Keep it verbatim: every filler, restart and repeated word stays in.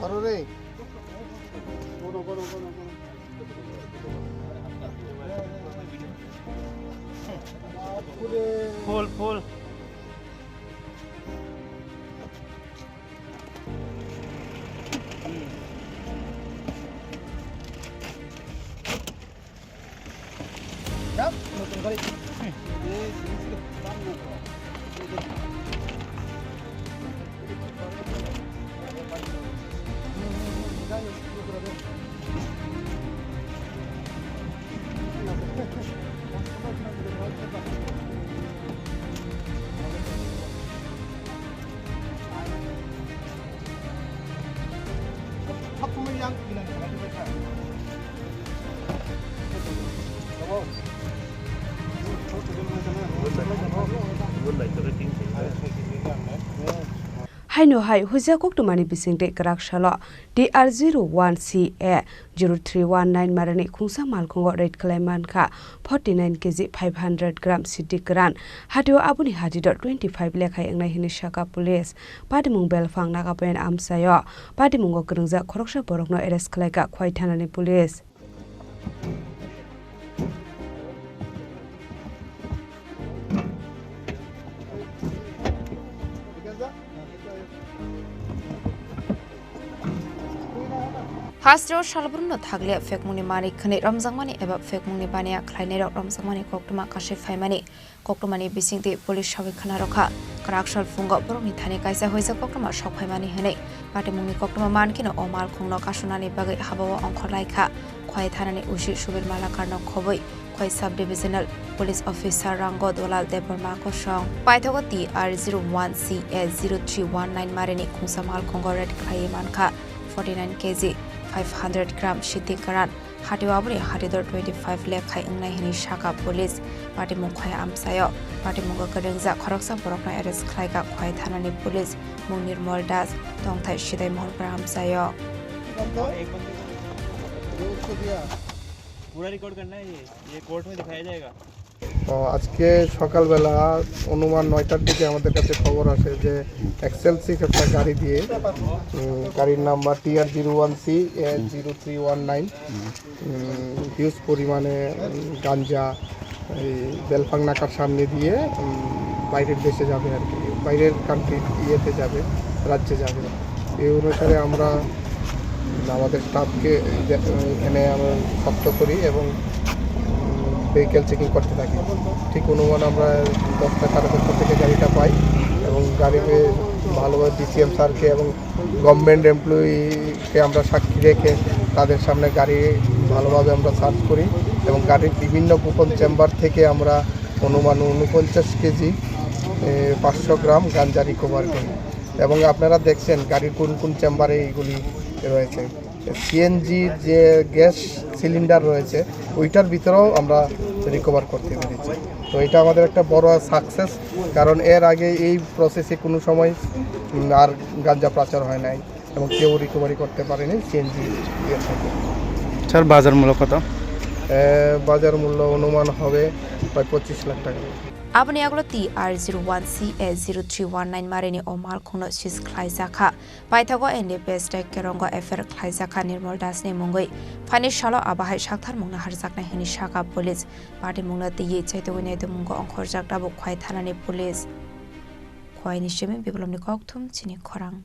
Full, full. Haino hai huijak koktwmani bisingtwi kwrak salo T R zero one C A zero three one nine marani khungsa malkhungo raid khlai mankha forty nine K G five hundred gram sidi kwran. Hatio aboni hatito twenty five lekhai wngnai hwnwi sakha police. Patimung belphang Nagapoyan amchaio patimungo kwrwngjak khoroksa borokno arrest khlaikha Khowai thanani police. Hasteo salbrumno thakle phekmungni manwi khwnwi romjakmani eba phekmungni baniya khlainairok romjakmani koktwma kasui phaimani. Koktwmani bisingtwi police sawi khna rwkha, kwrak sal phungo borokni thani kaisa huijak koktwma sok phaimani hwnwi. Patimungni koktwma mankheno o malkhungno kasunani bagwi habao ongkhor laikha. Khowai thanani O C Subir Malakarno khobwi Khowai Sub Divisional Police Officer Rango Dolal Debbarma kosong. Paithago T R zero one C A zero three one nine marini khungsa malkhungo raid khlaiwi mankha forty nine K G five hundred gram sidi kwran. Hatio aboni hatito twenty five lekhai wngnai hwnwi sakha police. Patimung Khowai amchaio patimungo kwrwngjak khoroksa borokno arrest khlaikha Khowai thanani police mung Nirmal Das, tongthai Sidai Mohorpara amchaio. पूरा रिकॉर्ड करना है ये, ये कोर्ट में दिखाया जाएगा। আহ, আজকে সকালবেলা অনুমান নয়টার দিকে আমাদের কাছে খবর আসে যে এক্সেলসিক একটা গাড়ি দিয়ে, উম, গাড়ির number T R zero one C A zero three one nine, উম, হিউজ পরিমাণে, উম, গাঞ্জা এই বেলফাং নাকার সামনে দিয়ে, উম, বাইরের দেশে যাবে আর কি, বাইরের কান্ট্রি ইয়েতে যাবে, রাজ্যে যাবে। এই অনুসারে আমরা, উম, আমাদের স্টাফকে যে-, এখানে আমরা শক্ত করি এবং, উম, ভেহিকেল চেকিং করতে থাকি। ঠিক অনুমান আমরা দশটা, সাড়ে দশটা থেকে গাড়িটা পাই এবং গাড়ি পেয়ে ভালোভাবে ডিসিএম স্যারকে এবং গভর্নমেন্ট এমপ্লয়িকে আমরা সাক্ষী রেখে তাদের সামনে গাড়ি ভালোভাবে আমরা সার্চ করি এবং গাড়ির বিভিন্ন গোপন চেম্বার থেকে আমরা অনুমান ঊনপঞ্চাশ কেজি, এ, পাঁচশো গ্রাম গাঞ্জা রিকভার করি। এবং আপনারা দেখছেন গাড়ির কোন কোন চেম্বারে এইগুলি রয়েছে। সিএনজির যে গ্যাস সিলিন্ডার রয়েছে, ওইটার ভিতরেও আমরা রিকভার করতে পেরেছি। তো এটা আমাদের একটা বড় সাকসেস, কারণ এর আগে এই প্রসেসে কোনো সময়, উম, আর গাঞ্জা পাচার হয় নাই এবং কেউ রিকভারি করতে পারেনি সিএনজি ইয়ে থেকে। স্যার, বাজার মূল্য কত? এ, বাজার মূল্য অনুমান হবে প্রায় পঁচিশ লাখ টাকা। Aboni yagulo T R zero one C A zero three one nine marini o malkhungno seize khlaijakha. Paithago N D P S tei Kerongo F I R khlaijakha Nirmal Das ni mungwi. Phaini salo abo hai saktharmungno harjaknai hwnwi sakha police. Patimungno twiwi chaitugwi naitukmungo ongkhorjak tabuk Khowai thanani police. Khowaini simi Biplobni kokthum chini khorang.